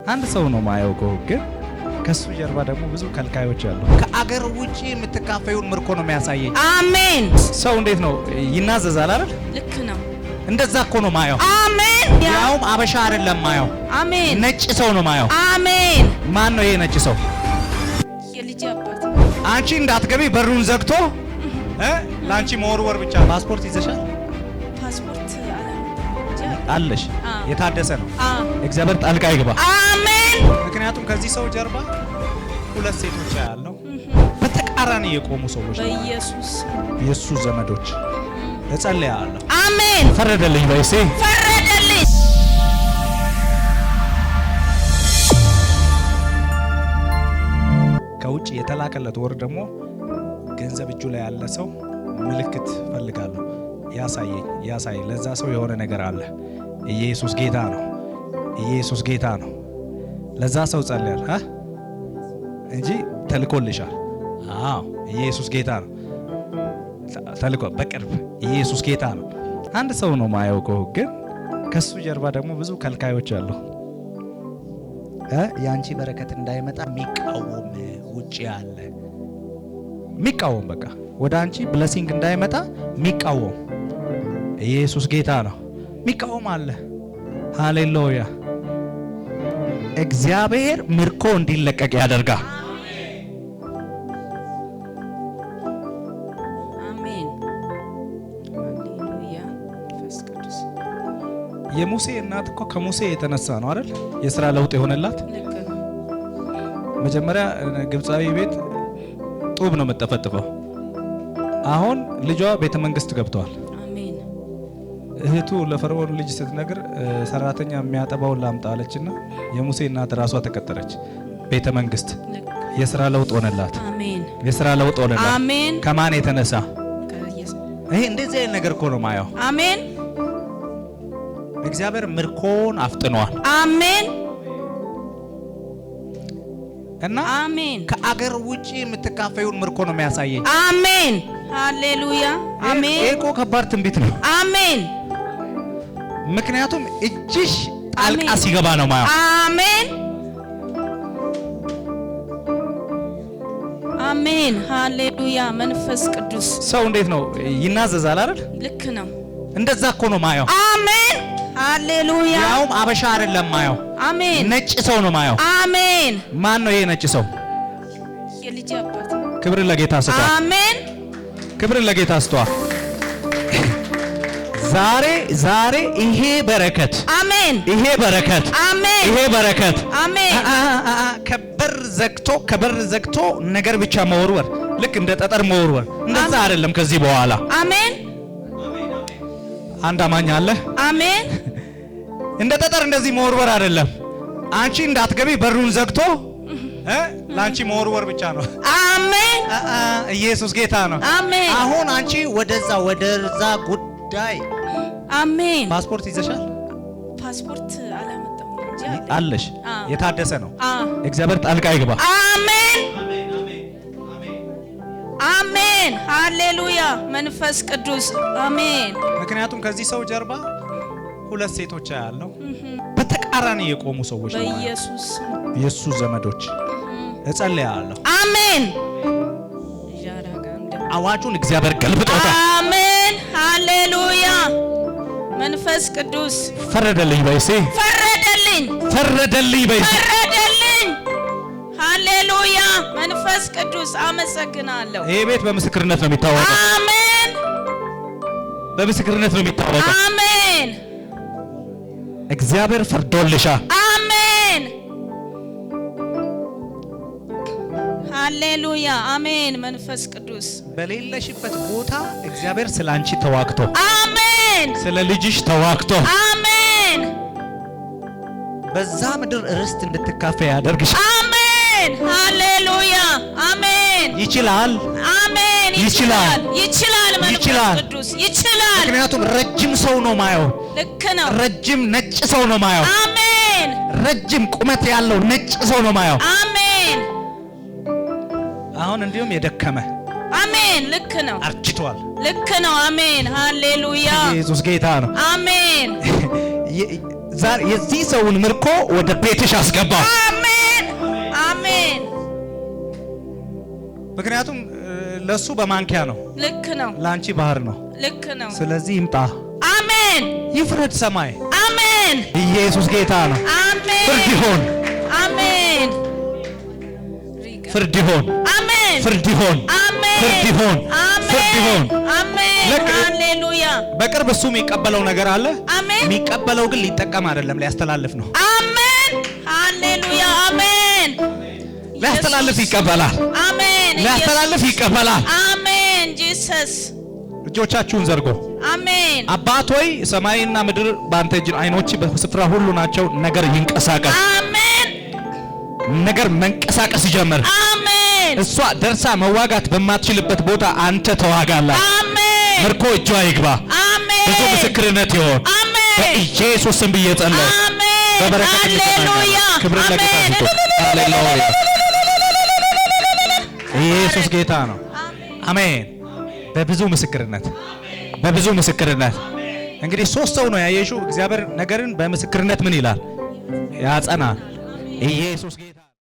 አንድ ሰው ነው ማየው እኮ፣ ግን ከሱ ጀርባ ደግሞ ብዙ ከልካዮች አሉ። ከአገር ውጪ የምትካፈዩን ምርኮ ነው የሚያሳየኝ። አሜን። ሰው እንዴት ነው ይናዘዛል አይደል? ልክ ነው። እንደዛ እኮ ነው ማየው። አሜን። ያውም አበሻ አይደለም ማየው፣ አሜን። ነጭ ሰው ነው ማየው። አሜን። ማን ነው ይሄ ነጭ ሰው? የልጅ አባት። አንቺ እንዳትገቢ በሩን ዘግቶ ለአንቺ መወርወር ብቻ። ፓስፖርት ይዘሻል? ፓስፖርት አላመጣሁም እንጂ አለ። አለሽ? አዎ። የታደሰ ነው። አዎ። እግዚአብሔር ጣልቃ ይግባ። አሜን። ምክንያቱም ከዚህ ሰው ጀርባ ሁለት ሴቶች ያለው በተቃራኒ የቆሙ ሰዎች ናቸው። በኢየሱስ የእሱ ዘመዶች። እጸልያለሁ። አሜን። ፈረደልኝ በይሴ። ፈረደልኝ። ከውጭ የተላከለት ወር ደግሞ ገንዘብ እጁ ላይ ያለ ሰው ምልክት ፈልጋለሁ። ያሳየኝ ያሳየኝ። ለዛ ሰው የሆነ ነገር አለ። ኢየሱስ ጌታ ነው። ኢየሱስ ጌታ ነው። ለዛ ሰው ጸልያል እንጂ ተልኮልሻል። አዎ፣ ኢየሱስ ጌታ ነው። ተልኮ በቅርብ። ኢየሱስ ጌታ ነው። አንድ ሰው ነው ማየው እኮ፣ ግን ከሱ ጀርባ ደግሞ ብዙ ከልካዮች አሉ። የአንቺ በረከት እንዳይመጣ የሚቃወም ውጭ አለ። የሚቃወም፣ በቃ ወደ አንቺ blessing እንዳይመጣ የሚቃወም። ኢየሱስ ጌታ ነው። የሚቃወም አለ። ሃሌሉያ። እግዚአብሔር ምርኮ እንዲለቀቅ ያደርጋል። አሜን። ሃሌሉያ። መንፈስ ቅዱስ። የሙሴ እናት እኮ ከሙሴ የተነሳ ነው አይደል? የስራ ለውጥ የሆነላት። ልክ ነው። መጀመሪያ ግብፃዊ ቤት ጡብ ነው የምጠፈጥፈው። አሁን ልጇ ቤተ መንግስት ገብተዋል። አሜን። እህቱ ለፈርዖን ልጅ ስትነግር ሰራተኛ የሚያጠባውን ላምጣ አለችና የሙሴ እናት ራሷ ተቀጠረች ቤተ መንግስት። ልክ። የስራ ለውጥ ሆነላት። አሜን። የስራ ለውጥ ሆነላት። አሜን። ከማን የተነሳ? ከኢየሱስ። ይሄ እንደዚህ አይነት ነገር እኮ ነው ማየው። አሜን። እግዚአብሔር ምርኮን አፍጥኗል። አሜን። እና አሜን። ከአገር ውጪ የምትካፈዩን ምርኮ ነው የሚያሳየኝ። አሜን። ሃሌሉያ። አሜን። ይሄ እኮ ከባድ ትንቢት ነው። አሜን። ምክንያቱም እጅሽ ጣልቃ አሜን። ሲገባ ነው ማየው። አሜን። አሜን። ሃሌሉያ። መንፈስ ቅዱስ። ሰው እንዴት ነው ይናዘዛል አይደል? ልክ ነው። እንደዛ እኮ ነው ማየው። አሜን። ሃሌሉያ። ያውም አበሻ አይደለም ማየው፣ አሜን። ነጭ ሰው ነው ማየው። አሜን። ማን ነው ይሄ ነጭ ሰው? የልጅ አባት። ክብርን ለጌታ ስጧ። አሜን። ክብርን ለጌታ ስጧ። ዛሬ ዛሬ ይሄ በረከት፣ አሜን። ይሄ በረከት፣ አሜን። ይሄ በረከት አሜን። ከበር ዘግቶ ከበር ዘግቶ ነገር ብቻ መወርወር፣ ልክ እንደ ጠጠር መወርወር እንደዛ አይደለም ከዚህ በኋላ። አሜን። አንድ አማኝ አለ? አሜን። እንደ ጠጠር እንደዚህ መወርወር አይደለም። አንቺ እንዳትገቢ በሩን ዘግቶ ለአንቺ መወርወር ብቻ ነው። አሜን። ኢየሱስ ጌታ ነው። አሜን። አሁን አንቺ ወደዛ ወደዛ ጉዳይ አሜን። ፓስፖርት ይዘሻል? ፓስፖርት አላመጣሁም እንጂ አለ። አለሽ? አዎ። የታደሰ ነው። አዎ። እግዚአብሔር ጣልቃ ይግባ። አሜን። አሜን። ሃሌሉያ። መንፈስ ቅዱስ። አሜን። ምክንያቱም ከዚህ ሰው ጀርባ ሁለት ሴቶች ያለው በተቃራኒ የቆሙ ሰዎች ናቸው። በኢየሱስ የእሱ ዘመዶች። እጸልያለሁ። አሜን። አዋጁን እግዚአብሔር ገልብጦታል። አሜን። ሃሌሉያ። መንፈስ ቅዱስ። ፈረደልኝ በይሴ። ፈረደልኝ። ፈረደልኝ በይሴ። ፈረደልኝ። ሃሌሉያ። መንፈስ ቅዱስ፣ አመሰግናለሁ። ይሄ ቤት በምስክርነት ነው የሚታወቀው። አሜን። በምስክርነት ነው የሚታወቀው። አሜን። እግዚአብሔር ፈርዶልሻል። አሜን። ሃሌሉያ። አሜን። መንፈስ ቅዱስ። በሌለሽበት ቦታ እግዚአብሔር ስለ አንቺ ተዋግቶ፣ አሜን። ስለ ልጅሽ ተዋግቶ፣ አሜን። በዛ ምድር ርስት እንድትካፈይ ያደርግሻል። አሜን። ሃሌሉያ። አሜን። ይችላል። አሜን። ይችላል። ይችላል። መንፈስ ይችላል። ቅዱስ ይችላል። ምክንያቱም ረጅም ሰው ነው ማየው። ልክ ነው። ረጅም ነጭ ሰው ነው ማየው። አሜን። ረጅም ቁመት ያለው ነጭ ሰው ነው ማየው። አሜን። አሁን እንዲሁም የደከመ አሜን። ልክ ነው። አርጅቷል። ልክ ነው። አሜን። ሃሌሉያ። ኢየሱስ ጌታ ነው። አሜን። ዛሬ የዚህ ሰውን ምርኮ ወደ ቤትሽ አስገባ። አሜን፣ አሜን። ምክንያቱም ለሱ በማንኪያ ነው፣ ልክ ነው፣ ለአንቺ ባህር ነው። ልክ ነው። ስለዚህ ይምጣ፣ አሜን፣ ይፍረድ ሰማይ። አሜን፣ ኢየሱስ ጌታ ነው። አሜን፣ ፍርድ ይሆን፣ አሜን፣ ፍርድ ይሆን፣ አሜን፣ ፍርድ ይሆን፣ አሜን፣ ፍርድ ይሆን፣ ፍርድ ይሆን። አሜን፣ ሃሌሉያ። በቅርብ እሱ የሚቀበለው ነገር አለ። አሜን፣ የሚቀበለው ግን ሊጠቀም አይደለም፣ ሊያስተላልፍ ነው። አሜን፣ ሃሌሉያ፣ አሜን። ሊያስተላልፍ ይቀበላል። አሜን፣ ሊያስተላልፍ ይቀበላል። አሜን። Jesus። እጆቻችሁን ዘርጎ አሜን፣ አባት ሆይ ሰማይና ምድር በአንተ እጅ፣ አይኖች በስፍራ ሁሉ ናቸው። ነገር ይንቀሳቀስ፣ አሜን፣ ነገር መንቀሳቀስ ይጀምር። አሜን፣ እሷ ደርሳ መዋጋት በማትችልበት ቦታ አንተ ተዋጋላት። አሜን፣ ምርኮ እጇ ይግባ። አሜን፣ ብዙ ምስክርነት ይሆን። አሜን፣ በኢየሱስ ስም ብዬ ጸለይኩ። አሜን፣ በበረከት ሃሌሉያ፣ እንገናኛለን። ክብርን ለጌታ አሜን። ስጡ። ሃሌሉያ። ኢየሱስ ጌታ ነው። አሜን። በብዙ ምስክርነት፣ በብዙ ምስክርነት። እንግዲህ ሶስት ሰው ነው ያየሽው። እግዚአብሔር ነገርን በምስክርነት ምን ይላል? ያጸናል። ኢየሱስ ጌታ